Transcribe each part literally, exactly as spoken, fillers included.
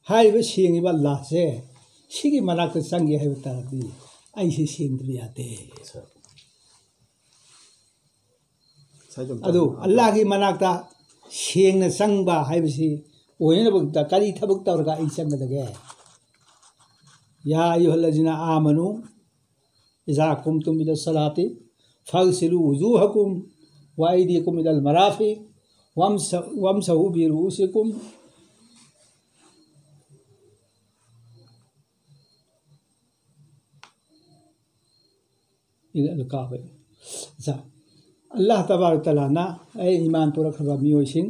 ꯍꯥꯏꯔꯤꯕ ꯁꯦꯡꯉꯤꯕ ꯑꯜꯂꯥꯍꯁꯦ ꯁꯤꯒꯤ ꯃꯅꯥꯛꯇ ꯆꯪꯒꯦ ꯍꯥꯏꯕ ꯇꯥꯔꯗꯤ ꯑꯩꯁꯦ ꯁꯦꯡꯗꯕ ꯌꯥꯗꯦ꯫ ꯑꯗꯨ ꯑꯜꯂꯥꯍꯒꯤ ꯃꯅꯥꯛꯇ ꯁꯦꯡꯅ ꯆꯪꯕ ꯍꯥꯏꯕꯁꯤ ꯑꯣꯏꯅꯅꯕ ꯀꯔꯤ ꯊꯕꯛ ꯇꯧꯔꯒ ꯑꯩ ꯆꯪꯒꯗꯒꯦ? ꯌꯥ ꯑꯌꯨꯍꯜꯂꯖꯤꯅ ꯑꯥꯃꯅꯨ ꯏꯖꯥ ꯀꯨꯝꯇꯨꯝ ꯏꯂ ꯁꯂꯥꯇꯤ ꯐꯥꯒꯁꯤꯂꯨ ꯎꯖꯨꯍꯀꯨꯝ ꯋꯥꯏꯗꯤꯀꯨꯝ ꯏꯂꯜ ꯃꯔꯥꯐꯤ ꯋꯝꯁ-, ꯋꯝꯁꯍꯨ ꯕꯤꯔꯨꯎꯁꯤꯀꯨꯝ ꯏꯂꯜ ꯀꯥꯕ꯫ ꯑꯠꯆꯥ, ꯑꯜꯂꯥꯍ ꯇꯕꯥꯔꯛ ꯇꯥꯂꯥꯅ, "ꯑꯩ ꯏꯃꯥꯟ ꯄꯨꯔꯛꯈ꯭ꯔꯕ ꯃꯤꯑꯣꯏꯁꯤꯡ,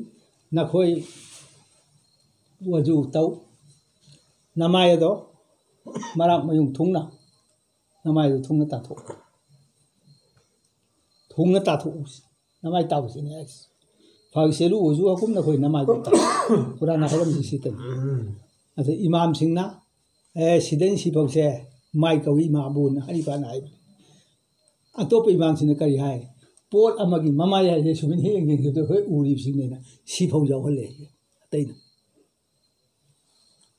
ꯅꯈꯣꯏ ꯋꯖꯨ ꯇꯧ, ꯅꯃꯥꯏ ꯑꯗꯣ ꯃꯔꯥꯛ ꯃꯌꯨꯡ ꯊꯨꯡꯅ, ꯅꯃꯥꯏꯗꯣ ꯊꯨꯡꯅ ꯇꯥꯊꯣꯛꯎ, ꯊꯨꯡꯅ ꯇꯥꯊꯣꯛꯎ, ꯅꯃꯥꯏ ꯇꯥꯎꯁꯤꯅꯦ ꯍꯥꯏꯁꯦ꯫ ꯐꯥꯒꯁꯤꯂꯨ ꯎꯖꯨꯍꯀꯨꯝ, ꯅꯈꯣꯏ ꯅꯃꯥꯏꯗꯣ ꯇꯥꯎ"꯫ ꯀꯨꯔꯥꯟꯅ ꯍꯥꯏꯔꯝꯃꯤꯁꯤ ꯁꯤꯇꯅꯤ꯫ ꯑꯗ ꯏꯃꯥꯝꯁꯤꯡꯅ, "ꯑꯦ, ꯁꯤꯗꯩ ꯁꯤꯐꯥꯎꯁꯦ ꯃꯥꯏ ꯀꯧꯏ ꯏꯃꯥꯕꯨꯅ" ꯍꯅꯤꯐꯥꯅ ꯍꯥꯏꯕꯅꯤ꯫ ꯑꯇꯣꯞꯄ ꯏꯃꯥꯝꯁꯤꯡꯅ ꯀꯔꯤ ꯍꯥꯏ? "ꯄꯣꯠ ꯑꯃꯒꯤ ꯃꯃꯥꯏ ꯍꯥꯏꯁꯦ ꯁꯨꯃꯥꯏꯅ ꯍꯦꯛ ꯌꯦꯡ ꯌꯦꯡꯈꯤꯕꯗ ꯍꯣꯏ ꯎꯔꯤꯕꯁꯤꯡꯅꯦꯅ ꯁꯤꯐꯥꯎ ꯌꯥꯎꯍꯜꯂꯦ"꯫ ꯑꯇꯩꯅ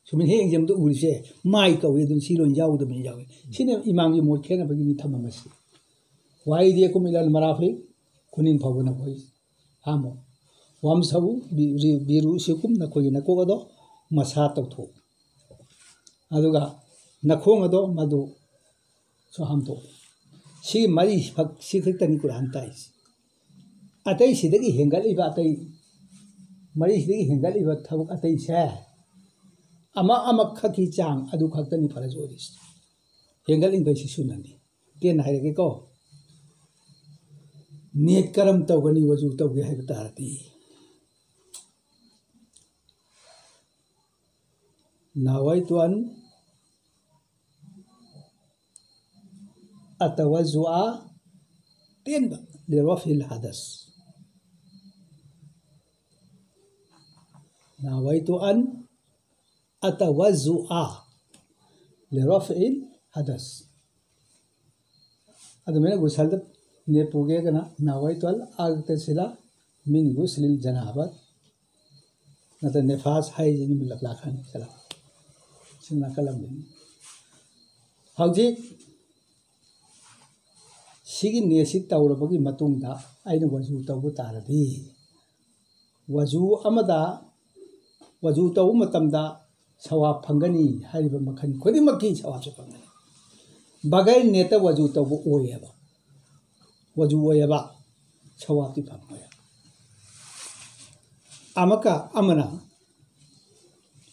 ꯁꯨꯃꯥꯏꯅ ꯍꯦꯛ ꯌꯦꯡꯖꯕꯗ ꯎꯔꯤꯁꯦ ꯃꯥꯏ ꯀꯧꯏ, ꯑꯗꯨꯅ ꯁꯤ ꯂꯣꯏ ꯌꯥꯎꯗꯕꯅꯤ ꯌꯥꯎꯏ꯫ ꯁꯤꯅ ꯏꯃꯥꯝꯒꯤ ꯃꯣꯠ ꯈꯦꯠꯅꯕꯒꯤꯅꯤ ꯊꯝꯃꯝꯃꯁꯤ꯫ "ꯋꯥꯏꯗꯤꯌꯀꯨꯝ ꯏꯂꯜ ꯃꯔꯥꯐꯤ", ꯈꯨꯅꯤꯡ ꯐꯥꯎꯕ ꯅꯈꯣꯏ ꯍꯥꯝꯃꯨ꯫ "ꯋꯝꯁꯍꯨ ꯕꯤ-, ꯔꯤ-, ꯕꯤꯔꯨꯎꯁꯤꯀꯨꯝ", ꯅꯈꯣꯏꯒꯤ ꯅꯀꯣꯛ ꯑꯗꯣ ꯃꯁꯥ ꯇꯧꯊꯣꯛꯎ꯫ ꯑꯗꯨꯒ ꯅꯈꯣꯡ ꯑꯗꯣ ꯃꯗꯨ ꯁꯨ ꯍꯥꯝꯗꯣꯛꯎ꯫ ꯁꯤ ꯃꯔꯤ ꯐꯛ-, ꯁꯤ ꯈꯛꯇꯅꯤ ꯀꯨꯔꯥꯟ ꯇꯥꯛꯏꯁꯤ꯫ ꯑꯇꯩ ꯁꯤꯗꯒꯤ ꯍꯦꯟꯒꯠꯂꯤꯕ, ꯑꯇꯩ ꯃꯔꯤꯁꯤꯗꯒꯤ ꯍꯦꯟꯒꯠꯂꯤꯕ ꯊꯕꯛ ꯑꯇꯩꯁꯦ ꯑꯃ ꯑꯃꯈꯛꯀꯤ ꯆꯥꯡ ꯑꯗꯨ ꯈꯛꯇꯅꯤ ꯐꯔꯖ ꯑꯣꯏꯔꯤꯁꯤ꯫ ꯍꯦꯟꯒꯠꯂꯤꯕꯁꯤ ꯁꯨꯅꯅꯤ꯫ ꯇꯦꯟꯅ ꯍꯥꯏꯔꯒꯦꯀꯣ꯫ ꯅꯤꯌꯠ ꯀꯔꯝ ꯇꯧꯒꯅꯤ ꯋꯖꯨ ꯇꯧꯒꯦ ꯍꯥꯏꯕ ꯇꯥꯔꯗꯤ? ꯅꯋꯥꯏꯇꯨ ꯑꯟ ꯑꯇꯋꯖꯨꯑ ꯇꯦꯟꯕ ꯂꯤꯔꯐꯤꯜ ꯍꯗꯁ꯫ ꯅꯋꯥꯏꯇꯨ ꯑꯟ ꯑꯇꯋꯖꯨꯑ ꯂꯤꯔꯐꯤꯜ ꯍꯗꯁ꯫ ꯑꯗꯨꯃꯥꯏꯅ ꯒꯨꯁꯜꯗ ꯅꯦꯠ ꯄꯨꯒꯦꯒꯅ ꯅꯋꯥꯏꯇꯨ ꯑꯜ ꯑꯒꯇꯁꯤꯂ ꯃꯤꯟ ꯒꯨꯁꯂꯤꯜ ꯖꯅꯥꯕꯠ ꯅꯠꯇ꯭ꯔ ꯅꯤꯐꯥꯁ ꯍꯥꯏꯁꯤꯅ ꯂꯥꯛꯈ꯭ꯔꯅꯤ꯫ ꯆꯠꯂꯣ꯫ ꯁꯤꯅ ꯅꯥꯀꯜ ꯑꯃꯅꯤ꯫ ꯍꯧꯖꯤꯛ ꯁꯤꯒꯤ ꯅꯤꯌꯠꯁꯤ ꯇꯧꯔꯕꯒꯤ ꯃꯇꯨꯡꯗ ꯑꯩꯅ ꯋꯖꯨ ꯇꯧꯕ ꯇꯥꯔꯗꯤ, ꯋꯖꯨ ꯑꯃꯗ, ꯋꯖꯨ ꯇꯧꯕ ꯃꯇꯝꯗ ꯁꯋꯥꯕ ꯐꯪꯒꯅꯤ ꯍꯥꯏꯔꯤꯕ ꯃꯈꯜ ꯈꯨꯗꯤꯡꯃꯛꯀꯤ ꯁꯋꯥꯕꯁꯨ ꯐꯪꯒꯅꯤ꯫ ꯕꯒꯩꯔ ꯅꯤꯌꯠꯇ ꯋꯖꯨ ꯇꯧꯕ ꯑꯣꯏꯌꯦꯕ, ꯋꯖꯨ ꯑꯣꯏꯌꯦꯕ, ꯁꯋꯥꯕꯇꯤ ꯐꯪꯉꯣꯏ꯫ ꯑꯃꯀ ꯑꯃꯅ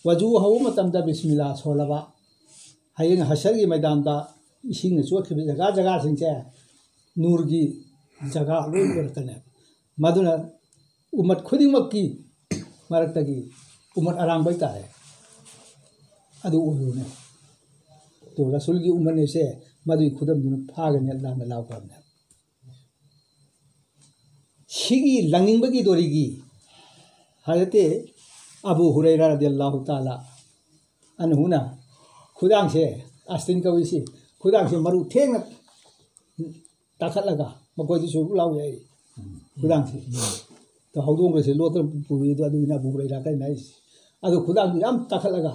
ꯋꯖꯨ ꯍꯧꯕ ꯃꯇꯝꯗ ꯕꯤꯁꯃꯤꯜꯂꯥ ꯁꯣꯜꯂꯕ, ꯍꯌꯦꯡ ꯍꯁꯔꯒꯤ ꯃꯩꯗꯥꯟꯗ ꯏꯁꯤꯡꯅ ꯆꯣꯠꯈꯤꯕ ꯖꯒꯥ ꯖꯒꯥꯁꯤꯡꯁꯦ ꯅꯨꯔꯒꯤ ꯖꯒꯥ ꯂꯣꯏ ꯑꯣꯏꯔꯛꯀꯅꯦꯕ꯫ ꯃꯗꯨꯅ ꯎꯝꯃꯠ ꯈꯨꯗꯤꯡꯃꯛꯀꯤ ꯃꯔꯛꯇꯒꯤ ꯎꯝꯃꯠ ꯑꯔꯥꯡꯕ ꯍꯥꯏꯇꯥꯔꯦ, ꯑꯗꯨ ꯑꯣꯏꯔꯨꯅꯦ꯫ ꯇꯣ ꯔꯁꯨꯜꯒꯤ ꯎꯝꯃꯠꯅꯦꯁꯦ, ꯃꯗꯨꯒꯤ ꯈꯨꯗꯝꯗꯨꯅ ꯐꯥꯒꯅꯤ ꯑꯜꯂꯥꯍꯅ ꯂꯥꯎꯈ꯭ꯔꯕꯅꯦ꯫ ꯁꯤꯒꯤ ꯂꯪꯅꯤꯡꯕꯒꯤ ꯗꯣꯔꯤꯒꯤ ꯍꯥꯏꯔꯗꯤ ꯑꯕꯨ ꯍꯨꯔꯩꯔꯥ ꯔꯗꯤꯌꯜꯂꯥꯍꯨ ꯇꯥꯂꯥ ꯑꯟꯍꯨꯅ ꯈꯨꯗꯥꯡꯁꯦ, ꯑꯁꯇꯤꯟ ꯀꯧꯏꯁꯤ, ꯈꯨꯗꯥꯡꯁꯦ ꯃꯔꯨ ꯊꯦꯡꯅ ꯇꯥꯈꯠꯂꯒ ꯃꯈꯣꯏꯗꯁꯨ ꯂꯥꯎ ꯌꯥꯏ꯫ ꯈꯨꯗꯥꯡꯁꯦ꯫ ꯇꯣ ꯍꯧꯗꯣꯡꯒꯁꯦ ꯂꯣꯠꯇꯅ ꯄꯨꯔꯤꯗꯣ ꯑꯗꯨꯒꯤꯅ ꯑꯕꯨ ꯍꯨꯔꯩꯔꯥ ꯀꯩꯅ ꯍꯥꯏꯁꯦ꯫ ꯑꯗꯨ ꯈꯨꯗꯥꯡꯗꯨ ꯌꯥꯝ ꯇꯥꯈꯠꯂꯒ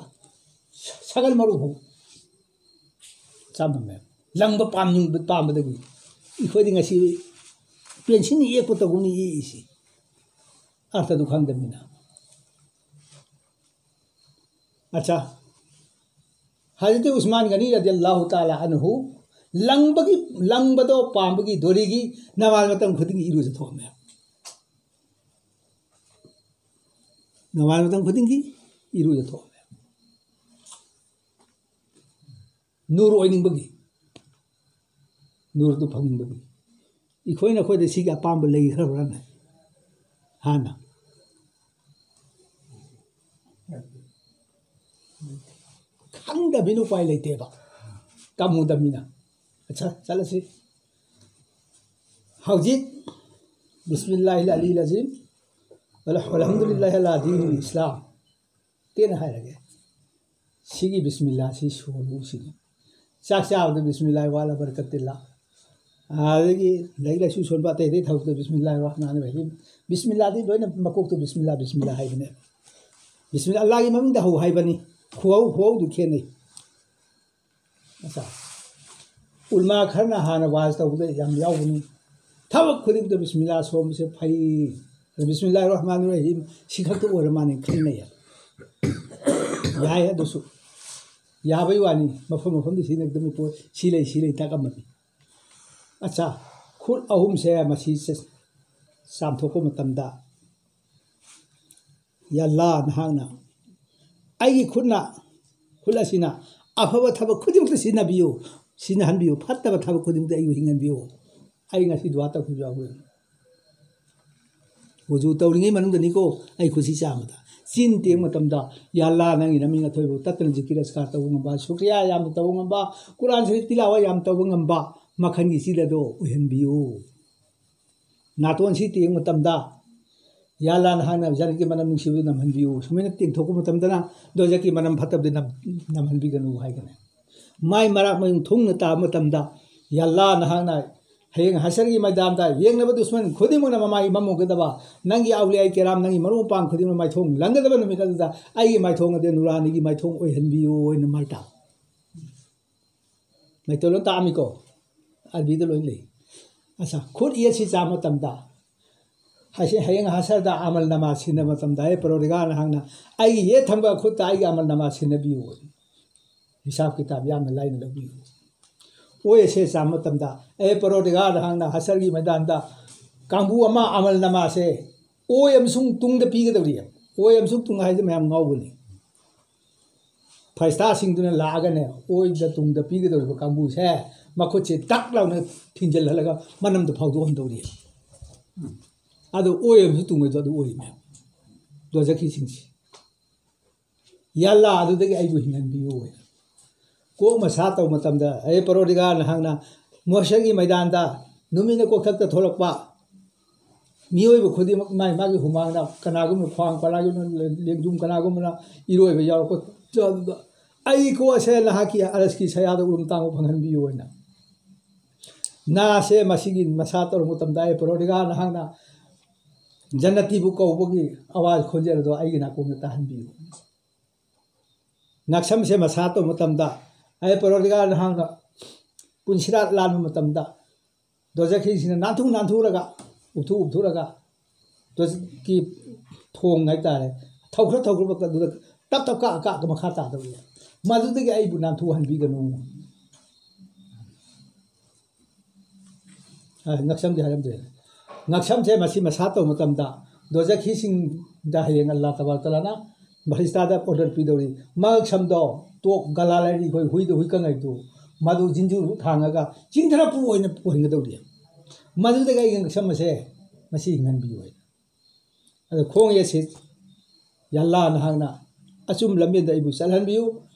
ꯁ-, ꯁꯒꯜ ꯃꯔꯨ ꯐꯥꯎ ꯆꯥꯝꯃꯝꯃꯦ꯫ ꯂꯪꯕ ꯄꯥꯝꯅꯤꯡꯕ ꯄꯥꯝꯕꯗꯒꯤ ꯑꯩꯈꯣꯏꯗꯤ ꯉꯁꯤ ꯄꯦꯟꯁꯤꯜꯅ ꯌꯦꯛꯄ ꯇꯧꯒꯨꯝꯅ ꯌꯦꯛꯏꯁꯤ꯫ ꯑꯔꯊꯗꯨ ꯈꯪꯗꯕꯅꯤꯅ꯫ ꯑꯠꯆꯥ꯫ ꯍꯖꯔꯠ ꯎꯁꯃꯥꯟ ꯒꯅꯤ ꯔꯗꯤꯌꯜꯂꯥꯍꯨ ꯇꯥꯂꯥ ꯑꯟꯍꯨ ꯂꯪꯕꯒꯤ, ꯂꯪꯕꯗꯣ ꯄꯥꯝꯕꯒꯤ ꯗꯣꯔꯤꯒꯤ ꯅꯃꯥꯖ ꯃꯇꯝ ꯈꯨꯗꯤꯡꯒꯤ ꯏꯔꯨꯖ ꯊꯣꯛꯑꯝꯃꯦ꯫ ꯅꯃꯥꯖ ꯃꯇꯝ ꯈꯨꯗꯤꯡꯒꯤ ꯏꯔꯨꯖ ꯊꯣꯛꯑꯝꯃꯦ꯫ ꯅꯨꯔ ꯑꯣꯏꯅꯤꯡꯕꯒꯤ, ꯅꯨꯔꯗꯨ ꯐꯪꯅꯤꯡꯕꯒꯤ꯫ ꯑꯩꯈꯣꯏꯅ ꯑꯩꯈꯣꯏꯗ ꯁꯤꯒꯤ ꯑꯄꯥꯝꯕ ꯂꯩꯈ꯭ꯔꯕ꯭ꯔꯥꯅꯦ? ꯍꯥꯟꯅ ꯈꯪꯗꯕꯅꯤꯅ ꯎꯄꯥꯏ ꯂꯩꯇꯦꯕ, ꯇꯝꯃꯨꯗꯕꯅꯤꯅ꯫ ꯑꯠꯆꯥ, ꯆꯠꯂꯁꯤ꯫ ꯍꯧꯖꯤꯛ ꯕꯤꯁꯃꯤꯜꯂꯥꯍꯤꯜ ꯑꯂꯤꯜ ꯑꯖꯤꯝ, ꯋꯜ-, ꯋꯜꯍꯝꯗꯨꯂꯤꯜꯂꯥꯍꯤ ꯑꯂꯥ ꯗꯤꯅꯤꯜ ꯏꯁꯂꯥꯝ꯫ ꯇꯦꯟꯅ ꯍꯥꯏꯔꯒꯦ꯫ ꯁꯤꯒꯤ ꯕꯤꯁꯃꯤꯜꯂꯥꯁꯤ ꯁꯣꯜꯂꯨ ꯁꯤꯅꯤ꯫ ꯆꯥꯛ ꯆꯥꯕꯗ ꯕꯤꯁꯃꯤꯜꯂꯥꯍꯤ ꯋꯥꯂꯥ ꯕꯔꯀꯠꯇꯤꯜꯂꯥ꯫ ꯑꯗꯒꯤ ꯂꯥꯏꯔꯤꯛ ꯂꯥꯏꯁꯨ ꯁꯣꯟꯕ ꯑꯇꯩ ꯑꯇꯩ ꯊꯕꯛꯇ ꯕꯤꯁꯃꯤꯜꯂꯥꯍꯤ ꯔꯍꯃꯥꯟ ꯔꯍꯤꯝ꯫ ꯕꯤꯁꯃꯤꯜꯂꯥꯗꯤ ꯂꯣꯏꯅ ꯃꯀꯣꯛꯇ ꯕꯤꯁꯃꯤꯜꯂꯥ, ꯕꯤꯁꯃꯤꯜꯂꯥ ꯍꯥꯏꯕꯅꯦ꯫ ꯕꯤꯁꯃꯤꯜꯂꯥ, ꯑꯜꯂꯥꯍꯒꯤ ꯃꯃꯤꯡꯗ ꯍꯧ ꯍꯥꯏꯕꯅꯤ꯫ ꯈꯨꯍꯧ ꯈꯨꯍꯧꯗꯨ ꯈꯦꯠꯅꯩ꯫ ꯑꯠꯆꯥ, ꯎꯂꯃꯥ ꯈꯔꯅ ꯍꯥꯟꯅ ꯋꯥꯖ ꯇꯧꯕꯗ ꯌꯥꯝ ꯌꯥꯎꯕꯅꯤ, ꯊꯕꯛ ꯈꯨꯗꯤꯡꯃꯛꯇ ꯕꯤꯁꯃꯤꯜꯂꯥ ꯁꯣꯟꯕꯁꯦ ꯐꯩ, ꯑꯗ ꯕꯤꯁꯃꯤꯜꯂꯥꯍꯤꯔ ꯔꯍꯃꯥꯅꯤꯔ ꯔꯍꯤꯝ ꯁꯤ ꯈꯛꯇ ꯑꯣꯏꯔ ꯃꯥꯅꯦ ꯈꯟꯅꯩ꯫ ꯌꯥꯏ, ꯑꯗꯨꯁꯨ ꯌꯥꯕꯩ ꯋꯥꯅꯤ, ꯃꯐꯝ ꯃꯐꯝꯗ ꯁꯤꯖꯤꯟꯅꯒꯗꯕꯅꯤ ꯄꯣꯠ ꯁꯤ ꯂꯩ, ꯁꯤ ꯂꯩ ꯇꯥꯛꯑꯝꯃꯅꯤ꯫ ꯑꯠꯆꯥ, ꯈꯨꯠ ꯑꯍꯨꯝꯁꯦ ꯃꯁꯤ ꯆ-, ꯆꯥꯝꯊꯣꯛꯄ ꯃꯇꯝꯗ, "ꯌꯥ ꯑꯜꯂꯥ, ꯅꯍꯥꯛꯅ ꯑꯩꯒꯤ ꯈꯨꯠꯅ, ꯈꯨꯠ ꯑꯁꯤꯅ ꯑꯐꯕ ꯊꯕꯛ ꯈꯨꯗꯤꯡꯃꯛꯇ ꯁꯤꯖꯤꯟꯅꯕꯤꯌꯨ, ꯁꯤꯖꯤꯟꯅꯍꯟꯕꯤꯌꯨ, ꯐꯠꯇꯕ ꯊꯕꯛ ꯈꯨꯗꯤꯡꯃꯛꯇ ꯑꯩꯕꯨ ꯍꯤꯡꯍꯟꯕꯤꯌꯨ"꯫ ꯑꯩ ꯉꯁꯤ ꯗꯨꯋꯥ ꯇꯧꯈꯤꯕ ꯌꯥꯎꯕꯤꯔꯝꯃꯤ꯫ ꯋꯨꯖꯨ ꯇꯧꯔꯤꯉꯩ ꯃꯅꯨꯡꯗꯅꯤꯀꯣ ꯑꯩ ꯈꯨꯠꯁꯤ ꯆꯥꯝꯕꯗ꯫ ꯆꯤꯟ ꯇꯦꯡ ꯃꯇꯝꯗ, "ꯌꯥ ꯑꯜꯂꯥ, ꯅꯪꯒꯤ ꯃꯃꯤꯡ ꯑꯊꯣꯏꯕ ꯇꯠꯇꯅ ꯖꯤꯀꯤꯔ ꯑꯁꯀꯥꯔ ꯇꯧꯕ ꯉꯝꯕ, ꯁꯨꯀ꯭ꯔꯤꯌꯥ ꯌꯥꯝꯅ ꯇꯧꯕ ꯉꯝꯕ, ꯀꯨꯔꯥꯟ ꯁꯔꯤꯐ ꯇꯤꯂꯥꯋꯥ ꯌꯥꯝ ꯇꯧꯕ ꯉꯝꯕ ꯃꯈꯜꯒꯤ ꯆꯤꯜ ꯑꯗꯣ ꯑꯣꯏꯍꯟꯕꯤꯌꯨ"꯫ ꯅꯥꯇꯣꯟꯁꯤ ꯇꯦꯡ ꯃꯇꯝꯗ, "ꯌꯥ ꯑꯜꯂꯥ, ꯅꯍꯥꯛꯅ ꯖꯟꯅꯠꯀꯤ ꯃꯅꯝ ꯅꯨꯡꯁꯤꯕꯗꯨ ꯅꯝꯍꯟꯕꯤꯌꯨ"꯫ ꯁꯨꯃꯥꯏꯅ ꯇꯦꯡꯊꯣꯛꯄ ꯃꯇꯝꯗꯅ ꯗꯣꯖꯛꯀꯤ ꯃꯅꯝ ꯐꯠꯇꯕꯗꯨ ꯅꯝ-, ꯅꯝꯍꯟꯕꯤꯒꯅꯨ ꯍꯥꯏꯒꯅꯤ꯫ ꯃꯥꯏ ꯃꯔꯥꯛ ꯃꯌꯨꯡ ꯊꯨꯡꯅ ꯇꯥꯕ ꯃꯇꯝꯗ, "ꯌꯥ ꯑꯜꯂꯥ, ꯅꯍꯥꯛꯅ ꯍꯌꯦꯡ ꯍꯁꯔꯒꯤ ꯃꯩꯗꯥꯟꯗ ꯌꯦꯡꯅꯕ ꯗꯨꯁꯃꯟ ꯈꯨꯗꯤꯡꯃꯛꯅ ꯃꯃꯥꯏ ꯃꯝꯃꯨꯒꯗꯕ, ꯅꯪꯒꯤ ꯑꯧꯂꯤꯌꯥ ꯀꯤꯔꯥꯝ, ꯅꯪꯒꯤ ꯃꯔꯨꯞ ꯃꯄꯥꯡ ꯈꯨꯗꯤꯡꯃꯛ ꯃꯥꯏꯊꯣꯡ ꯂꯪꯒꯗꯕ ꯅꯨꯃꯤꯠ ꯑꯗꯨꯗ ꯑꯩꯒꯤ ꯃꯥꯏꯊꯣꯡ ꯑꯗꯨ ꯅꯨꯔꯥꯅꯤꯒꯤ ꯃꯥꯏꯊꯣꯡ ꯑꯣꯏꯍꯟꯕꯤꯌꯨ" ꯍꯥꯏꯅ ꯃꯥꯏ ꯇꯥꯕ꯫ ꯃꯩꯇꯩꯂꯣꯟ ꯇꯥꯛꯑꯝꯃꯤꯀꯣ, ꯑꯔꯕꯤꯗ ꯂꯣꯏ ꯂꯩ꯫ ꯑꯠꯆꯥ, ꯈꯨꯠ ꯌꯦꯠꯁꯤ ꯆꯥꯝꯕ ꯃꯇꯝꯗ, ꯍꯥꯏꯁꯦ ꯍꯌꯦꯡ ꯍꯁꯔꯗ ꯑꯃꯜ ꯅꯃꯥ ꯁꯤꯟꯅꯕ ꯃꯇꯝꯗ, "ꯍꯦ ꯄꯔꯣꯗꯤꯒꯥꯔ, ꯅꯍꯥꯛꯅ ꯑꯩꯒꯤ ꯌꯦꯠ ꯊꯪꯕ ꯈꯨꯠꯇ ꯑꯩꯒꯤ ꯑꯃꯜ ꯅꯃꯥ ꯁꯤꯟꯅꯕꯤꯌꯨ", ꯍꯤꯁꯥꯕ ꯀꯤꯇꯥꯕ ꯌꯥꯝꯅ ꯂꯥꯏꯅ ꯂꯧꯕꯤꯌꯨ꯫ ꯑꯣꯏ ꯑꯁꯦ ꯆꯥꯝꯕ ꯃꯇꯝꯗ, "ꯑꯦ ꯄꯔꯣꯗꯤꯒꯥꯔ, ꯅꯍꯥꯛꯅ ꯍꯁꯔꯒꯤ ꯃꯩꯗꯥꯟꯗ ꯀꯥꯡꯕꯨ ꯑꯃ ꯑꯃꯜ ꯅꯃꯥꯁꯦ ꯑꯣꯏ ꯑꯃꯁꯨꯡ ꯇꯨꯡꯗ ꯄꯤꯒꯗꯧꯔꯤ"꯫ ꯑꯣꯏ ꯑꯃꯁꯨꯡ ꯇꯨꯡ ꯍꯥꯏꯁꯦ ꯃꯌꯥꯝ ꯉꯥꯎꯕꯅꯤ꯫ ꯐꯔꯤꯁꯇꯥꯁꯤꯡꯗꯨꯅ ꯂꯥꯛꯑꯒꯅꯦ, ꯑꯣꯏꯗ ꯇꯨꯡꯗ ꯄꯤꯒꯗꯧꯔꯤꯕ ꯀꯥꯡꯕꯨꯁꯦ ꯃꯈꯨꯠꯁꯦ ꯗꯛ ꯂꯥꯎꯅ ꯊꯤꯟꯖꯜꯍꯜꯂꯒ ꯃꯅꯝꯗꯣ ꯐꯥꯎꯗꯣꯛꯍꯟꯗꯧꯔꯤ꯫ ꯑꯗꯣ ꯑꯣꯏ ꯑꯃꯁꯨ ꯇꯨꯡ ꯑꯣꯏꯗꯣ ꯑꯗꯨ ꯑꯣꯏꯔꯤꯅꯦ꯫ ꯗꯣꯖꯈꯤꯁꯤꯡꯁꯤ꯫ "ꯌꯥ ꯑꯜꯂꯥ, ꯑꯗꯨꯗꯒꯤ ꯑꯩꯕꯨ ꯍꯤꯡꯍꯟꯕꯤꯌꯨ" ꯍꯥꯏꯅ꯫ ꯀꯣꯛ ꯃꯁꯥ ꯇꯧꯕ ꯃꯇꯝꯗ, "ꯑꯦ ꯄꯔꯣꯗꯤꯒꯥꯔ, ꯅꯍꯥꯛꯅ ꯃꯍꯁꯔꯒꯤ ꯃꯩꯗꯥꯟꯗ ꯅꯨꯃꯤꯠꯅ ꯀꯣꯛꯊꯛꯇ ꯊꯣꯛꯂꯛꯄ ꯃꯤꯑꯣꯏꯕ ꯈꯨꯗꯤꯡꯃꯛ ꯃꯥꯒꯤ ꯃꯥꯒꯤ ꯍꯨꯃꯥꯡꯅ, ꯀꯅꯥꯒꯨꯝꯕꯅ ꯈ꯭ꯋꯥꯡ, ꯀꯅꯥꯒꯨꯝꯕꯅ ꯂꯦꯡꯖꯨꯝ, ꯀꯅꯥꯒꯨꯝꯕꯅ ꯏꯔꯣꯏꯕ ꯌꯥꯎꯔꯛꯄ, ꯑꯗꯨꯗ ꯑꯩ ꯀꯣꯛ ꯑꯁꯦ ꯅꯍꯥꯛꯀꯤ ꯑꯔꯁꯀꯤ ꯁꯌꯥꯗ ꯎꯔꯨꯝ ꯇꯥꯡꯕ ꯐꯪꯍꯟꯕꯤꯌꯨ" ꯍꯥꯏꯅ꯫ ꯅꯥꯁꯦ ꯃꯁꯤꯒꯤ ꯃꯁꯥ ꯇꯧꯔꯛꯄ ꯃꯇꯝꯗ, "ꯑꯦ ꯄꯔꯣꯗꯤꯒꯥꯔ, ꯅꯍꯥꯛꯅ ꯖꯟꯅꯇꯤꯕꯨ ꯀꯧꯕꯒꯤ ꯑꯋꯥꯖ ꯈꯣꯟꯖꯦꯜ ꯑꯗꯣ ꯑꯩꯒꯤ ꯅꯥꯀꯣꯡꯗ ꯇꯥꯍꯟꯕꯤꯌꯨ"꯫ ꯉꯛꯁꯝꯁꯦ ꯃꯁꯥ ꯇꯧꯕ ꯃꯇꯝꯗ, ꯑꯩ ꯄꯔꯣꯔꯗꯤꯒꯥꯔ ꯅꯍꯥꯛꯅ ꯄꯨꯟꯁꯤꯔꯥ ꯂꯥꯟꯕ ꯃꯇꯝꯗ, ꯗꯣꯖꯈꯤꯁꯤꯅ ꯅꯥꯟꯊꯨ ꯅꯥꯟꯊꯨꯔꯒ, ꯎꯞꯊꯨ ꯎꯞꯊꯨꯔꯒ, ꯗꯣꯖꯈꯤ ꯊꯣꯡ ꯍꯥꯏꯇꯥꯔꯦ, ꯊꯧꯈ꯭ꯔ ꯊꯧꯈ꯭ꯔꯕ ꯑꯗꯨꯗ ꯇꯞ ꯇꯞ ꯀꯛ ꯀꯛ ꯃꯈꯥ ꯇꯥꯗꯧꯔꯤ꯫ ꯃꯗꯨꯗꯒꯤ ꯑꯩꯕꯨ ꯅꯥꯟꯊꯨꯍꯟꯕꯤꯒꯅꯨ꯫ ꯑ, ꯉꯛꯁꯝꯗꯤ ꯍꯥꯏꯔꯝꯗ꯭ꯔꯦ꯫ ꯉꯛꯁꯝꯁꯦ ꯃꯁꯤ ꯃꯁꯥ ꯇꯧꯕ ꯃꯇꯝꯗ ꯗꯣꯖꯈꯤꯁꯤꯡꯗ ꯍꯌꯦꯡ ꯑꯜꯂꯥ ꯇꯕꯥꯔꯛ ꯇꯥꯂꯥꯅ ꯐꯔꯤꯁꯇꯥꯗ ꯑꯣꯔꯗꯔ ꯄꯤꯗꯧꯔꯤ꯫ ꯃꯉꯛꯁꯝꯗꯣ, ꯇꯣꯛ ꯒꯂꯥ ꯂꯩꯔꯤ ꯑꯩꯈꯣꯏ ꯍꯨꯏꯗ ꯍꯨꯏ ꯀꯪꯉꯩꯗꯨ, ꯃꯗꯨ ꯖꯤꯟꯖꯨ ꯊꯥꯡꯉꯒ ꯆꯤꯡꯊꯔꯛꯄ ꯑꯣꯏꯅ ꯄꯨꯍꯟꯒꯗꯧꯔꯤ꯫ ꯃꯗꯨꯗꯒꯤ ꯑꯩꯒꯤ ꯉꯛꯁꯝ ꯑꯁꯦ ꯃꯁꯤ ꯍꯤꯡꯍꯟꯕꯤꯌꯨ ꯍꯥꯏꯅ꯫ ꯑꯗꯣ ꯈꯣꯡ ꯌꯦꯠꯁꯤ ꯌꯥ ꯑꯜꯂꯥ ꯅꯍꯥꯛꯅ ꯑꯆꯨꯝꯕ ꯂꯝꯕꯤꯗ ꯑꯩꯕꯨ ꯆꯠꯍꯟꯕꯤꯌꯨ꯫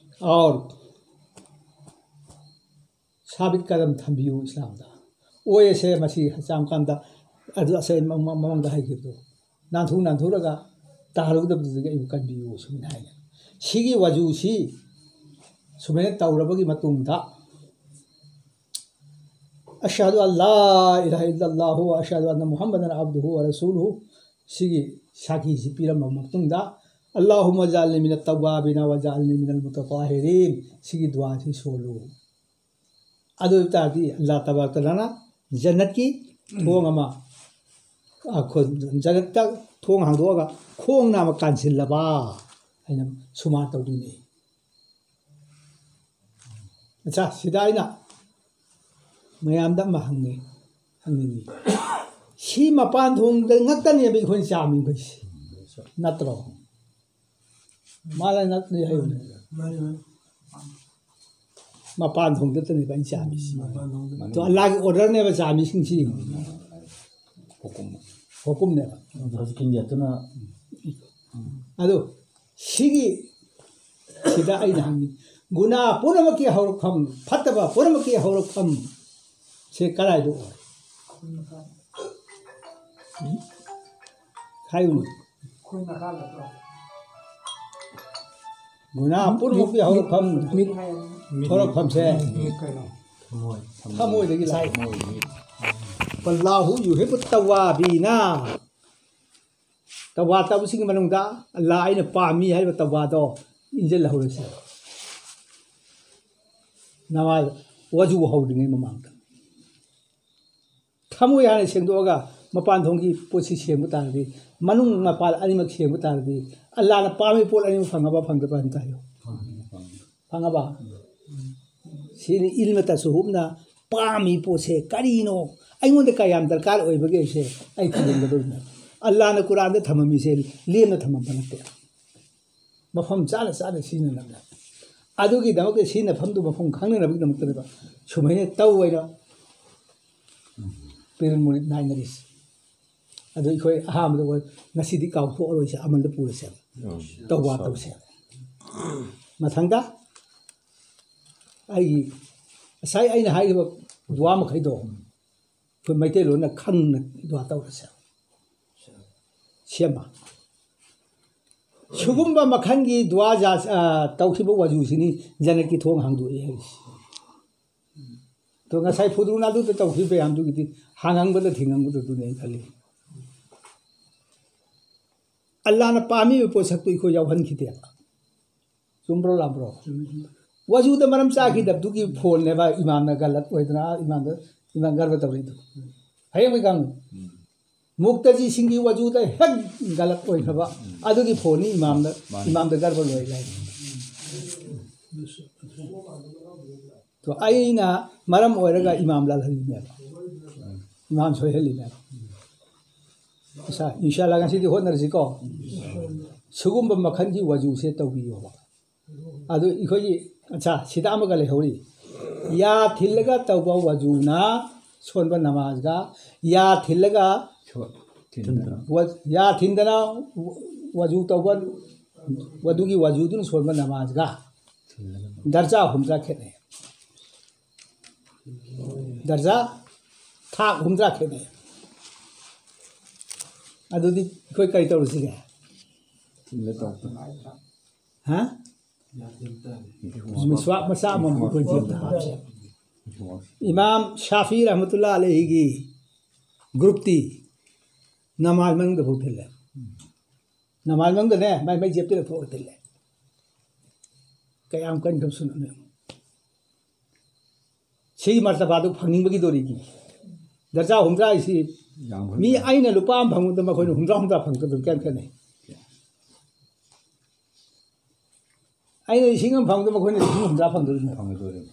ꯑꯥꯎꯔ ꯁꯥꯕꯤꯠ ꯀꯗꯝ ꯊꯝꯕꯤꯌꯨ ꯏꯁꯂꯥꯝꯗ꯫ ꯑꯣꯏ ꯑꯁꯦ ꯃꯁꯤ ꯍꯛꯆꯥꯡ ꯀꯥꯟꯗ ꯑꯗꯨ ꯑꯁꯦ ꯃꯃꯥꯡꯗ ꯍꯥꯏꯈꯤꯕꯗꯣ, ꯅꯥꯟꯊꯣꯛ ꯅꯥꯟꯊꯣꯛꯂꯒ ꯇꯥꯍꯜꯂꯨꯗꯕꯗꯨꯗꯒꯤ ꯑꯩꯕꯨ ꯀꯟꯕꯤꯌꯨ ꯁꯨꯃꯥꯏꯅ ꯍꯥꯏꯅ꯫ ꯁꯤꯒꯤ ꯋꯥꯖꯨꯁꯤ ꯁꯨꯃꯥꯏꯅ ꯇꯧꯔꯕꯒꯤ ꯃꯇꯨꯡꯗ, "ꯑꯁꯍꯗꯨ ꯑꯜꯂꯥ ꯏꯂꯥꯍ ꯏꯜꯂꯜꯂꯥꯍꯨ ꯋꯥ ꯑꯁꯍꯗꯨ ꯑꯟꯅ ꯃꯨꯍꯝꯃꯗꯟ ꯑꯕꯗꯨꯍꯨ ꯋꯥ ꯔꯁꯨꯂꯨꯍꯨ", ꯁꯤꯒꯤ ꯁꯥꯈꯤꯁꯤ ꯄꯤꯔꯝꯕ ꯃꯇꯨꯡꯗ, "ꯑꯜꯂꯥꯍꯨꯝꯃ ꯖꯥꯜꯅꯤ ꯃꯤꯅꯠ ꯇꯧꯕꯥꯕꯤꯅ ꯋꯥ ꯖꯥꯜꯅꯤ ꯃꯤꯅꯜ ꯃꯨꯇꯇꯥꯍꯤꯔꯤꯟ", ꯁꯤꯒꯤ ꯗꯨꯋꯥꯁꯤ ꯁꯣꯜꯂꯨ꯫ ꯑꯗꯨ ꯑꯣꯏꯕ ꯇꯥꯔꯗꯤ ꯑꯜꯂꯥ ꯇꯕꯥꯔꯛ ꯇꯥꯂꯥꯅ ꯖꯟꯅꯠꯀꯤ ꯊꯣꯡ ꯑꯃ, ꯑ, ꯈꯣ-, ꯖꯟꯅꯠꯇ ꯊꯣꯡ ꯍꯥꯡꯗꯣꯛꯑꯒ ꯈꯣꯡ ꯅꯥꯝꯃ ꯀꯥꯟꯁꯤꯜꯂꯕ ꯍꯥꯏꯅ ꯁꯨꯃꯥꯟ ꯇꯧꯗꯣꯏꯅꯤ꯫ ꯑꯠꯆꯥ, ꯁꯤꯗ ꯑꯩꯅ ꯃꯌꯥꯝꯗ ꯑꯃ ꯍꯪꯉꯤ, ꯍꯪꯅꯤꯡꯉꯤ꯫ ꯁꯤ ꯃꯄꯥꯟ ꯊꯣꯡꯗ ꯉꯛꯇꯅꯦꯕ ꯑꯩꯈꯣꯏꯅ ꯆꯥꯝꯃꯤꯈꯩꯁꯦ, ꯅꯠꯇ꯭ꯔꯣ? ꯃꯥꯅ ꯅꯠꯇꯦ ꯍꯥꯏꯕꯅꯦ꯫ ꯃꯥꯅꯤ, ꯃꯥꯅꯤ꯫ ꯃꯄꯥꯟ ꯊꯣꯡꯗꯇꯅꯦꯕ ꯑꯩꯅ ꯆꯥꯝꯃꯤꯁꯤ꯫ ꯃꯄꯥꯟ ꯊꯣꯡꯗ꯫ ꯑꯗꯣ ꯑꯜꯂꯥꯒꯤ ꯑꯣꯔꯗꯔꯅꯦꯕ ꯆꯥꯝꯃꯤꯁꯤꯡꯁꯤ꯫ ꯍꯨꯀꯨꯝ꯫ ꯍꯨꯀꯨꯝꯅꯦꯕ꯫ ꯍꯧꯖꯤꯛꯀꯤ ꯅꯦꯠꯇꯨꯅ꯫ ꯑꯗꯣ ꯁꯤꯒꯤ ꯁꯤꯗ ꯑꯩꯅ ꯍꯪꯉꯤ, ꯒꯨꯅꯥ ꯄꯨꯝꯅꯃꯛꯀꯤ ꯍꯧꯔꯛꯐꯝ, ꯐꯠꯇꯕ ꯄꯨꯝꯅꯃꯛꯀꯤ ꯍꯧꯔꯛꯐꯝ ꯁꯦ ꯀꯗꯥꯏꯗ ꯑꯣꯏ? ꯎꯝ? ꯍꯥꯏꯌꯨꯅꯦ꯫ ꯒꯨꯅꯥ ꯄꯨꯝꯅꯃꯛꯀꯤ ꯍꯧꯔꯛꯐꯝ, ꯃꯤꯠ, ꯍꯧꯔꯛꯐꯝꯁꯦ ꯃꯤꯠ ꯀꯩꯅꯣ? ꯊꯃꯣꯏꯗꯒꯤ ꯂꯥꯛꯏ꯫ ꯊꯃꯣꯏ, ꯃꯤꯠ꯫ "ꯐꯜꯂꯥꯍꯨ ꯌꯨꯍꯤꯕꯨ ꯇꯋꯥꯕꯤꯅ", ꯇꯋꯥ ꯇꯧꯕꯁꯤꯡꯒꯤ ꯃꯅꯨꯡꯗ ꯑꯜꯂꯥ ꯑꯩꯅ ꯄꯥꯝꯃꯤ ꯍꯥꯏꯔꯤꯕ ꯇꯋꯥꯗꯣ, ꯏꯟꯁꯤꯜꯍꯧꯔꯁꯦ꯫ ꯅꯃꯥꯖ ꯋꯥꯖꯨ ꯍꯧꯗ꯭ꯔꯤꯉꯩ ꯃꯃꯥꯡꯗ ꯊꯃꯣꯏ ꯍꯥꯟꯅ ꯁꯦꯡꯗꯣꯛꯑꯒ ꯃꯄꯥꯟ ꯊꯣꯡꯒꯤ ꯄꯣꯠꯁꯤ ꯁꯦꯡꯕ ꯇꯥꯔꯗꯤ, ꯃꯅꯨꯡ ꯃꯄꯥꯟ ꯑꯅꯤꯃꯛ ꯁꯦꯡꯕ ꯇꯥꯔꯗꯤ, ꯑꯜꯂꯥꯅ ꯄꯥꯝꯃꯤ ꯄꯣꯠ ꯑꯅꯤꯃꯛ ꯐꯪꯉꯕ ꯐꯪꯗꯕ ꯍꯥꯏꯅ ꯇꯥꯏꯌꯣ꯫ ꯐꯪꯉꯕ? ꯁꯤꯅꯤ ꯏꯜꯃ ꯇꯁꯨꯍꯨꯞꯅ ꯄꯥꯝꯃꯤ ꯄꯣꯠꯁꯦ ꯀꯔꯤꯅꯣ, ꯑꯩꯉꯣꯟꯗ ꯀꯌꯥꯝ ꯗꯔꯀꯥꯔ ꯑꯣꯏꯕꯒꯦ ꯍꯥꯏꯁꯦ ꯑꯩ ꯊꯤꯖꯤꯟꯒꯗꯧꯔꯤꯅꯦ꯫ ꯑꯜꯂꯥꯅ ꯀꯨꯔꯥꯟꯗ ꯊꯝꯃꯝꯃꯤꯁꯦ ꯂꯦꯝꯅ ꯊꯝꯃꯝꯕ ꯅꯠꯇꯦ꯫ ꯃꯐꯝ ꯆꯥꯅ ꯆꯥꯅ ꯁꯤꯖꯤꯟꯅꯅꯕ꯫ ꯑꯗꯨꯒꯤꯗꯃꯛꯇ ꯁꯤꯖꯤꯟꯅꯐꯝꯗꯨ ꯃꯐꯝ ꯈꯪꯅꯅꯕꯒꯤꯗꯃꯛꯇꯅꯦꯕ ꯁꯨꯃꯥꯏꯅ ꯇꯧ ꯍꯥꯏꯅ ꯄꯤꯔꯤꯜ ꯃꯨꯔꯤꯠ ꯅꯥꯏꯅꯔꯤꯁꯦ꯫ ꯑꯗꯨ ꯑꯩꯈꯣꯏ ꯑꯍꯥꯟꯕꯗ ꯑꯩꯈꯣꯏ ꯉꯁꯤꯗꯤ ꯀꯥꯎꯊꯣꯛꯑꯔꯣꯏꯁꯦ, ꯑꯃꯜꯗ ꯄꯨꯔꯁꯦ꯫ ꯎꯝ꯫ ꯇꯧꯕ ꯇꯧꯁꯦ꯫ ꯃꯊꯪꯗ ꯑꯩꯒꯤ ꯉꯁꯥꯏ ꯑꯩꯅ ꯍꯥꯏꯈꯤꯕ ꯗꯨꯋꯥ ꯃꯈꯩꯗꯣ ꯑꯩꯈꯣꯏ ꯃꯩꯇꯩꯂꯣꯟꯅ ꯈꯪꯅ ꯗꯨꯋꯥ ꯇꯧꯔꯁꯦ꯫ ꯁꯦꯝꯕ꯫ ꯁꯤꯒꯨꯝꯕ ꯃꯈꯜꯒꯤ ꯗꯨꯋꯥ ꯖꯥ-, ꯑ, ꯇꯧꯈꯤꯕ ꯋꯥꯖꯨꯁꯤꯅꯤ ꯖꯟꯅꯠꯀꯤ ꯊꯣꯡ ꯍꯥꯡꯗꯣꯛꯏ ꯍꯥꯏꯔꯤꯁꯤ꯫ ꯑꯗꯣ ꯉꯁꯥꯏ ꯐꯨꯗ꯭ꯔꯨꯅꯥꯗꯨꯗ ꯇꯧꯈꯤꯕ ꯃꯌꯥꯝꯗꯨꯒꯤꯗꯤ ꯍꯥꯡꯍꯪꯕꯗ ꯊꯤꯡꯍꯪꯕꯗ ꯑꯗꯨꯅꯦ ꯑꯩꯅ ꯈꯜꯂꯤ꯫ ꯑꯜꯂꯥꯅ ꯄꯥꯝꯃꯤꯕ ꯄꯣꯠꯁꯛꯇꯨ ꯑꯩꯈꯣꯏ ꯌꯥꯎꯍꯟꯈꯤꯗꯦꯕ꯫ ꯆꯨꯝꯕ꯭ꯔꯣ ꯂꯥꯟꯕ꯭ꯔꯣ? ꯆꯨꯝꯃꯤ, ꯆꯨꯝꯃꯤ꯫ ꯋꯥꯖꯨꯗ ꯃꯔꯝ ꯆꯥꯈꯤꯗꯕꯗꯨꯒꯤ ꯐꯣꯜꯅꯦꯕ ꯏꯃꯥꯝꯅ ꯒꯂꯠ ꯑꯣꯏꯗꯅ ꯏꯃꯥꯝꯗ, ꯏꯃꯥꯝ ꯒꯔꯕ ꯇꯧꯔꯤꯗꯨ꯫ ꯍꯌꯦꯡ ꯃꯣꯏ ꯀꯥꯡꯕꯨ꯫ ꯎꯝ꯫ ꯃꯨꯛꯇꯖꯤꯁꯤꯡꯒꯤ ꯋꯥꯖꯨꯗ ꯍꯦꯛ ꯒꯂꯠ ꯑꯣꯏꯈ꯭ꯔꯕ, ꯎꯝ꯫ ꯑꯗꯨꯒꯤ ꯐꯣꯜꯅꯤ ꯏꯃꯥꯝꯗ, ꯃꯥꯅꯤ꯫ ꯏꯃꯥꯝꯗ ꯒꯔꯕ ꯂꯣꯏ ꯂꯩ꯫ ꯇꯣ ꯑꯩꯅ ꯃꯔꯝ ꯑꯣꯏꯔꯒ ꯏꯃꯥꯝ ꯂꯥꯜꯍꯜꯂꯤꯅꯦꯕ꯫ ꯏꯃꯥꯝ ꯁꯣꯏꯍꯜꯂꯤꯅꯦꯕ꯫ ꯑꯁꯥ, ꯏꯟꯁꯥ ꯑꯜꯂꯥ ꯉꯁꯤꯗꯤ ꯍꯣꯠꯅꯔꯁꯤꯀꯣ꯫ ꯁꯤꯒꯨꯝꯕ ꯃꯈꯜꯒꯤ ꯋꯥꯖꯨꯁꯦ ꯇꯧꯕꯤꯌꯣꯕ꯫ ꯑꯗꯨ ꯑꯩꯈꯣꯏꯒꯤ, ꯑꯠꯆꯥ, ꯁꯤꯗ ꯑꯃꯒ ꯂꯩꯍꯧꯔꯤ꯫ ꯌꯥ ꯊꯤꯜꯂꯒ ꯇꯧꯕ ꯋꯥꯖꯨꯅ ꯁꯣꯟꯕ ꯅꯃꯥꯖꯒ, ꯌꯥ ꯊꯤꯜꯂꯒ ꯊꯤꯟꯗꯅ꯫ ꯋꯥ-, ꯌꯥ ꯊꯤꯟꯗꯅ ꯋꯥꯖꯨ ꯇꯧꯕ, ꯑꯗꯨꯒꯤ ꯋꯥꯖꯨꯗꯨꯅ ꯁꯣꯟꯕ ꯅꯃꯥꯖꯒ ꯊꯤꯜꯂꯒ꯫ ꯗꯔꯖꯥ ꯍꯨꯝꯗ꯭ꯔꯥ ꯈꯦꯠꯅꯩ꯫ ꯗꯔꯖꯥ ꯊꯥꯛ ꯍꯨꯝꯗ꯭ꯔꯥ ꯈꯦꯠꯅꯩ꯫ ꯑꯗꯨꯗꯤ ꯑꯩꯈꯣꯏ ꯀꯔꯤ ꯇꯧꯔꯁꯤꯒꯦ? ꯊꯤꯜꯂ ꯇꯧꯔꯛꯄ꯫ ꯍꯥ? ꯃꯤꯁꯋꯥꯛ ꯃꯆꯥ ꯑꯃꯃꯝ ꯑꯩꯈꯣꯏ ꯖꯦꯕꯇ ꯍꯥꯞꯁꯦ꯫ ꯏꯃꯥꯝ ꯁꯥꯐꯤ ꯔꯍꯃꯇꯨꯜꯂꯥ ꯑꯂꯩꯍꯤꯒꯤ ꯒ꯭ꯔꯨꯞꯇꯤ ꯅꯃꯥꯖ ꯃꯅꯨꯡꯗ ꯐꯥꯎ ꯊꯤꯜꯂꯦ꯫ ꯅꯃꯥꯖ ꯃꯅꯨꯡꯗꯅꯦ, ꯃꯥꯏ ꯃꯥꯏ ꯖꯦꯕꯇ ꯂꯧꯊꯣꯛꯑꯒ ꯊꯤꯜꯂꯦ꯫ ꯀꯌꯥꯝ ꯀꯟꯈ꯭ꯔꯕ ꯁꯨꯅꯣ ꯌꯦꯡꯉꯨ꯫ ꯁꯤꯒꯤ ꯃꯔꯇꯕꯥꯗꯨ ꯐꯪꯅꯤꯡꯕꯒꯤ ꯗꯣꯔꯤꯒꯤ ꯗꯔꯖꯥ ꯍꯨꯝꯗ꯭ꯔꯥ ꯍꯥꯏꯁꯤ, ꯌꯥꯝ ꯃꯤ ꯍꯨꯝꯗ꯭ꯔꯥ꯫ ꯑꯩꯅ ꯂꯨꯄꯥ ꯑꯃ ꯐꯪꯕꯗ ꯃꯈꯣꯏꯅ ꯍꯨꯝꯗ꯭ꯔꯥ ꯍꯨꯝꯗ꯭ꯔꯥ ꯐꯪꯒꯗꯕ ꯀꯌꯥꯝ ꯈꯦꯠꯅꯩ? ꯑꯩꯅ ꯂꯤꯁꯤꯡ ꯑꯃ ꯐꯪꯕꯗ ꯃꯈꯣꯏꯅ ꯂꯤꯁꯤꯡ ꯍꯨꯝꯗ꯭ꯔꯥ ꯐꯪꯗꯣꯔꯤꯅꯦ꯫ ꯐꯪꯒꯗꯣꯔꯤꯅꯦ꯫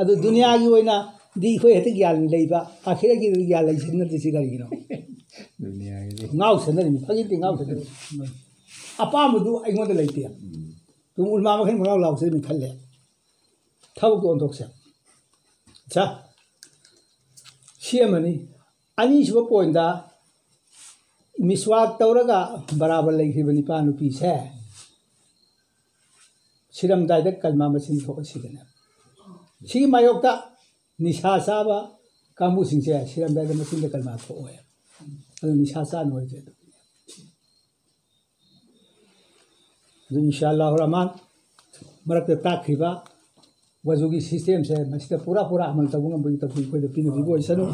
ꯑꯗꯨ ꯗꯨꯅꯤꯌꯥꯒꯤ ꯑꯣꯏꯅꯗꯤ ꯑꯩꯈꯣꯏ ꯍꯦꯛꯇ ꯒ꯭ꯌꯥꯟ ꯂꯩꯕ, ꯑꯥꯈꯤꯔꯠꯀꯤ ꯒ꯭ꯌꯥꯟ ꯂꯩꯁꯤꯟꯅꯗ꯭ꯔꯤꯁꯤ ꯀꯔꯤꯒꯤꯅꯣ? ꯗꯨꯅꯤꯌꯥꯒꯤꯗꯤ꯫ ꯉꯥꯎꯁꯟꯅꯔꯤꯅꯤ, ꯐꯥꯒꯤ ꯅꯠꯇꯦ, ꯉꯥꯎꯁꯟꯅꯔꯤꯅꯤ꯫ ꯑꯄꯥꯝꯕꯗꯨ ꯑꯩꯉꯣꯟꯗ ꯂꯩꯇꯦ꯫ ꯎꯝ꯫ ꯑꯗꯨꯝ ꯎꯂꯃꯥ ꯃꯈꯩ ꯃꯉꯥꯎ ꯂꯥꯎꯁꯤꯔꯃꯤ ꯈꯜꯂꯦ꯫ ꯊꯕꯛꯇꯣ ꯑꯣꯟꯊꯣꯛꯁꯦ꯫ ꯑꯠꯆꯥ꯫ ꯁꯤ ꯑꯃꯅꯤ꯫ ꯑꯅꯤꯁꯨꯕ ꯄꯣꯏꯟꯗ, ꯃꯤꯁꯋꯥꯛ ꯇꯧꯔꯒ ꯕꯔꯥꯕꯔ ꯂꯩꯈꯤꯕ ꯅꯤꯄꯥ ꯅꯨꯄꯤꯁꯦ ꯁꯤꯔꯝꯗꯥꯏꯗ ꯀꯜꯃꯥ ꯃꯆꯤꯟ ꯊꯣꯛꯑ ꯁꯤꯒꯅꯦ꯫ ꯁꯤꯒꯤ ꯃꯥꯌꯣꯛꯇ ꯅꯤꯁꯥ ꯆꯥꯕ ꯀꯥꯡꯕꯨꯁꯤꯡꯁꯦ ꯁꯤꯔꯝꯗꯥꯏꯗ ꯃꯆꯤꯟꯗ ꯀꯜꯃꯥ ꯊꯣꯛꯑꯣꯏ꯫ ꯑꯗꯨ ꯅꯤꯁꯥ ꯆꯥꯅꯣꯏꯁꯦ꯫ ꯑꯗꯨ ꯏꯟꯁꯥ ꯑꯜꯂꯥꯍꯨ ꯔꯍꯃꯥꯟ, ꯃꯔꯛꯇ ꯇꯥꯛꯈꯤꯕ ꯋꯥꯖꯨꯒꯤ ꯁꯤꯁꯇꯦꯝꯁꯦ ꯃꯁꯤꯗ ꯄꯨꯔꯥ ꯄꯨꯔꯥ ꯑꯃꯜ ꯇꯧꯕ ꯉꯝꯕꯒꯤ ꯇꯧꯐꯝ ꯑꯩꯈꯣꯏꯗ ꯄꯤꯅꯕꯤꯕ ꯑꯣꯏꯁꯅꯨ꯫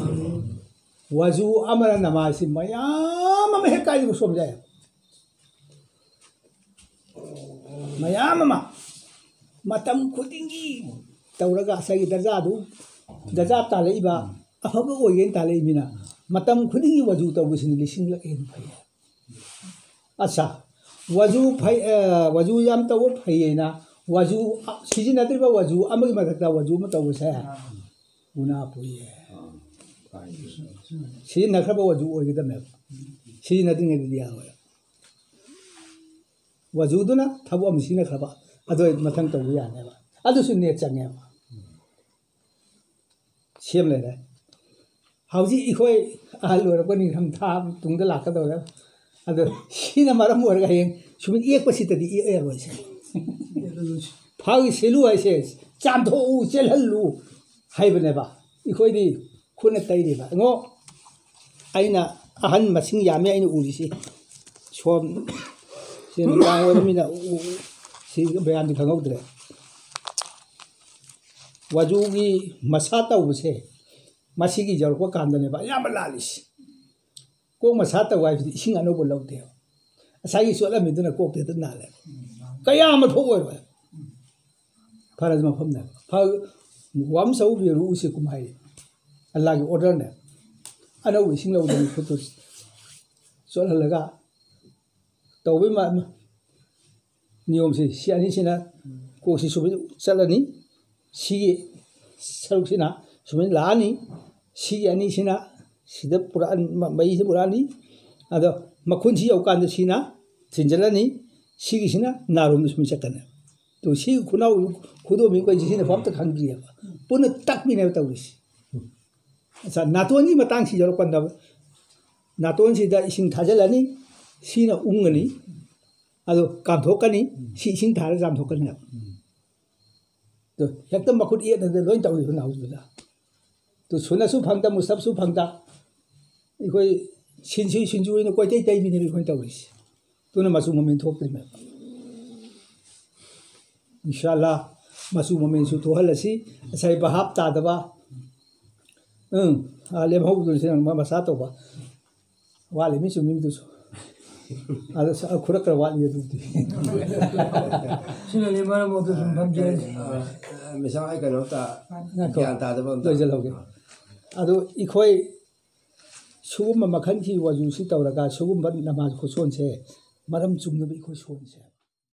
ꯋꯥꯖꯨ ꯑꯃꯅ ꯅꯃꯥꯖꯁꯤ ꯃꯌꯥꯝ ꯑꯃ ꯍꯦꯛ ꯀꯥꯏꯗꯕ ꯁꯣꯝ ꯌꯥꯏ꯫ ꯃꯌꯥꯝ ꯑꯃ ꯃꯇꯝ ꯈꯨꯗꯤꯡꯒꯤ ꯇꯧꯔꯒ ꯉꯁꯥꯏꯒꯤ ꯗꯔꯖꯥꯗꯨ, ꯗꯔꯖꯥ ꯇꯥꯜꯂꯛꯏꯕ ꯑꯐꯕ ꯑꯣꯏꯒꯦꯅ ꯇꯥꯜꯂꯛꯏ ꯃꯤꯅ ꯃꯇꯝ ꯈꯨꯗꯤꯡꯒꯤ ꯋꯥꯖꯨ ꯇꯧꯕꯁꯤꯅ ꯂꯤꯁꯤꯡꯂꯛ ꯍꯦꯟꯅ ꯐꯩ꯫ ꯑꯠꯆꯥ, ꯋꯥꯖꯨ ꯐꯩ, ꯑ, ꯋꯥꯖꯨ ꯌꯥꯝ ꯇꯧꯕ ꯐꯩꯌꯦꯅ, ꯋꯥꯖꯨ, ꯑ, ꯁꯤꯖꯤꯟꯅꯗ꯭ꯔꯤꯕ ꯋꯥꯖꯨ ꯑꯃꯒꯤ ꯃꯊꯛꯇ ꯋꯥꯖꯨ ꯑꯃ ꯇꯧꯕꯁꯦ ꯒꯨꯅꯥ ꯄꯨꯏꯌꯦ꯫ ꯁꯤꯖꯤꯟꯅꯈ꯭ꯔꯕ ꯋꯥꯖꯨ ꯑꯣꯏꯒꯗꯕꯅꯦꯕ, ꯁꯤꯖꯤꯟꯅꯗ꯭ꯔꯤꯉꯩꯗꯗꯤ ꯌꯥꯔꯣꯏ꯫ ꯋꯥꯖꯨꯗꯨꯅ ꯊꯕꯛ ꯑꯃ ꯁꯤꯖꯤꯟꯅꯈ꯭ꯔꯕ, ꯑꯗꯨ ꯑꯣꯏꯔꯗꯤ ꯃꯊꯪ ꯇꯧꯕ ꯌꯥꯅꯦꯕ, ꯑꯗꯨꯁꯨ ꯅꯦꯠ ꯆꯪꯉꯦꯕ꯫ ꯁꯦꯝ ꯂꯩꯔꯦ꯫ ꯍꯧꯖꯤꯛ ꯑꯩꯈꯣꯏ ꯑꯍꯜ ꯑꯣꯏꯔꯛꯄ ꯅꯤꯡꯊꯝ ꯊꯥ ꯇꯨꯡꯗ ꯂꯥꯛꯀꯗꯧꯔꯦ꯫ ꯑꯗꯣ ꯁꯤꯅ ꯃꯔꯝ ꯑꯣꯏꯔꯒ ꯍꯌꯦꯡ ꯁꯨꯃꯥꯏꯅ ꯌꯦꯛꯄꯁꯤꯗꯗꯤ ꯌꯦꯛꯑꯔꯣꯏꯁꯦ꯫ ꯐꯥꯒꯤ ꯁꯤꯜꯂꯨ ꯍꯥꯏꯁꯦ, ꯆꯥꯝꯊꯣꯛꯎ, ꯆꯦꯜꯍꯜꯂꯨ ꯍꯥꯏꯕꯅꯦꯕ꯫ ꯑꯩꯈꯣꯏꯗꯤ ꯈꯨꯠꯅ ꯇꯩꯔꯤꯕ꯫ ꯑꯩꯉꯣ, ꯑꯩꯅ ꯑꯍꯟ ꯃꯁꯤꯡ ꯌꯥꯝꯃꯦ ꯑꯩꯅ ꯎꯔꯤꯁꯤ꯫ ꯁꯣꯝ, ꯁꯤ ꯅꯨꯡꯗꯥꯡ ꯑꯣꯏꯔꯃꯤꯅ ꯎ-, ꯎ-, ꯎ-, ꯁꯤ ꯃꯌꯥꯝꯗꯤ ꯈꯪꯍꯧꯗ꯭ꯔꯦ꯫ ꯋꯥꯖꯨꯒꯤ ꯃꯁꯥ ꯇꯧꯕꯁꯦ, ꯃꯁꯤꯒꯤ ꯌꯧꯔꯛꯄ ꯀꯥꯟꯗꯅꯦꯕ ꯑꯌꯥꯝꯕ ꯂꯥꯜꯂꯤꯁꯤ꯫ ꯀꯣꯛ ꯃꯁꯥ ꯇꯧꯕ ꯍꯥꯏꯕꯁꯤꯗꯤ ꯏꯁꯤꯡ ꯑꯅꯧꯕ ꯂꯧꯗꯦꯕ꯫ ꯉꯁꯥꯏꯒꯤ ꯆꯣꯠꯂꯝꯃꯤꯗꯨꯅ ꯀꯣꯛꯇ ꯍꯦꯛꯇ ꯅꯥꯜꯂꯦ꯫ ꯀꯌꯥ ꯑꯃ ꯊꯣꯛꯑꯣꯏꯕ꯫ ꯐꯔꯁꯨ ꯃꯐꯝꯗ ꯐ ꯋꯥꯝ ꯁꯧꯕꯤꯔꯨ ꯎꯁꯤ ꯀꯨꯝꯍꯥꯏ ꯑꯜꯂꯥꯒꯤ ꯑꯣꯔꯗꯔꯅꯦ꯫ ꯑꯅꯧꯕ ꯏꯁꯤꯡ ꯂꯧꯗꯅ ꯈꯨꯠꯇꯨ ꯆꯣꯠꯍꯜꯂꯒ ꯇꯧꯕꯩ ꯃ- ꯅꯤꯌꯣꯝꯁꯤ ꯁꯤ ꯑꯅꯤꯁꯤꯅ ꯀꯣꯛꯁꯤ ꯁꯨꯃꯥꯏꯅ ꯆꯠꯂꯅꯤ꯫ ꯁꯤꯒꯤ ꯁꯔꯨꯛꯁꯤꯅ ꯁꯨꯃꯥꯏꯅ ꯂꯥꯛꯑꯅꯤ꯫ ꯁꯤꯒꯤ ꯑꯅꯤꯁꯤꯅ ꯁꯤꯗ ꯄꯨꯔꯛꯑꯅꯤ, ꯃ- ꯃꯩꯁꯤꯗ ꯄꯨꯔꯛꯑꯅꯤ꯫ ꯑꯗꯣ ꯃꯈꯨꯟꯁꯤ ꯌꯧꯀꯥꯟꯗ ꯁꯤꯅ ꯊꯤꯟꯖꯤꯜꯂꯅꯤ꯫ ꯁꯤꯒꯤꯁꯤꯅ ꯅꯥꯔꯣꯝꯗ ꯁꯨꯃꯥꯏꯅ ꯆꯠꯀꯅꯤ꯫ ꯇꯨ ꯁꯤꯒꯤ ꯈꯨꯅꯥꯎ ꯈꯨꯗꯣꯝꯕꯤ ꯑꯩꯈꯣꯏꯁꯦ ꯁꯤꯅ ꯑꯝꯇ ꯈꯪꯗ꯭ꯔꯤꯑꯕ꯫ ꯄꯨꯟꯅ ꯇꯛꯄꯤꯅꯦꯕ ꯇꯧꯔꯤꯁꯤ꯫ ꯑꯠꯆꯥ, ꯅꯥꯇꯣꯟꯒꯤ ꯃꯇꯥꯡꯁꯤ ꯌꯧꯔꯛꯄ ꯀꯥꯟꯗ ꯅꯥꯇꯣꯟꯁꯤꯗ ꯏꯁꯤꯡ ꯊꯥꯖꯤꯜꯂꯅꯤ꯫ ꯁꯤꯅ ꯎꯪꯉꯅꯤ꯫ ꯑꯗꯣ ꯀꯥꯝꯊꯣꯛꯀꯅꯤ꯫ ꯁꯤ ꯏꯁꯤꯡ ꯊꯥꯔꯒ ꯆꯥꯝꯊꯣꯛꯀꯅꯤ꯫ ꯑꯗꯣ ꯍꯦꯛꯇ ꯃꯈꯨꯠ ꯌꯦꯠꯅꯗ ꯂꯣꯏ ꯇꯧꯔꯤꯕ ꯅꯥꯎꯁꯤꯗ꯫ ꯑꯗꯨ ꯁꯨꯅꯁꯨ ꯐꯪꯗ, ꯃꯨꯁꯇꯞꯁꯨ ꯐꯪꯗ꯫ ꯑꯩꯈꯣꯏ ꯁꯤꯟꯁꯨ ꯁꯤꯟꯁꯨ ꯑꯣꯏꯅ ꯀꯣꯏꯇꯩ ꯇꯩꯕꯤꯅꯦꯕ ꯑꯩꯈꯣꯏꯅ ꯇꯧꯔꯤꯁꯦ꯫ ꯑꯗꯨꯅ ꯃꯆꯨ ꯃꯃꯦꯟ ꯊꯣꯛꯇ꯭ꯔꯤꯃꯦꯕ꯫ ꯏꯟꯁꯥꯜꯂꯥ ꯃꯆꯨ ꯃꯃꯦꯟꯁꯨ ꯊꯣꯛꯍꯜꯂꯁꯤ꯫ ꯉꯁꯥꯏ ꯚꯥꯞ ꯇꯥꯗꯕ, ꯎꯝ, ꯑꯥ, ꯂꯦꯝꯍꯧꯕꯗꯨꯁꯨ ꯅꯪ ꯃꯁꯥ ꯇꯧꯕ꯫ ꯋꯥꯠꯂꯤ ꯃꯤ ꯆꯨꯝꯃꯤꯗꯨꯁꯨ꯫ ꯑꯗꯣ ꯁ- ꯈꯔ ꯈꯔ ꯋꯥꯠꯂꯤ ꯑꯗꯨꯕꯨꯗꯤ꯫ ꯁꯤꯅꯅꯤ ꯃꯔꯝ ꯑꯣꯏꯗꯨꯅ ꯁꯨꯝ ꯐꯝꯖꯔꯤꯁꯦ꯫ ꯃꯤꯁꯥꯡ ꯑꯩ ꯀꯩꯅꯣꯝꯇ ꯉꯥꯏꯈꯣ꯫ ꯒ꯭ꯌꯥꯟ ꯇꯥꯗꯕ ꯑꯝꯇ꯫ ꯂꯣꯏꯁꯤꯜꯍꯧꯒꯦ꯫ ꯑꯗꯨ ꯑꯩꯈꯣꯏ ꯁꯤꯒꯨꯝꯕ ꯃꯈꯜꯒꯤ ꯋꯥꯖꯨꯁꯤ ꯇꯧꯔꯒ ꯁꯤꯒꯨꯝꯕ ꯅꯃꯥꯖ ꯈꯨꯁꯣꯟꯁꯦ ꯃꯔꯝ ꯆꯨꯝꯅꯕ ꯑꯩꯈꯣꯏ ꯁꯣꯟꯁꯦ꯫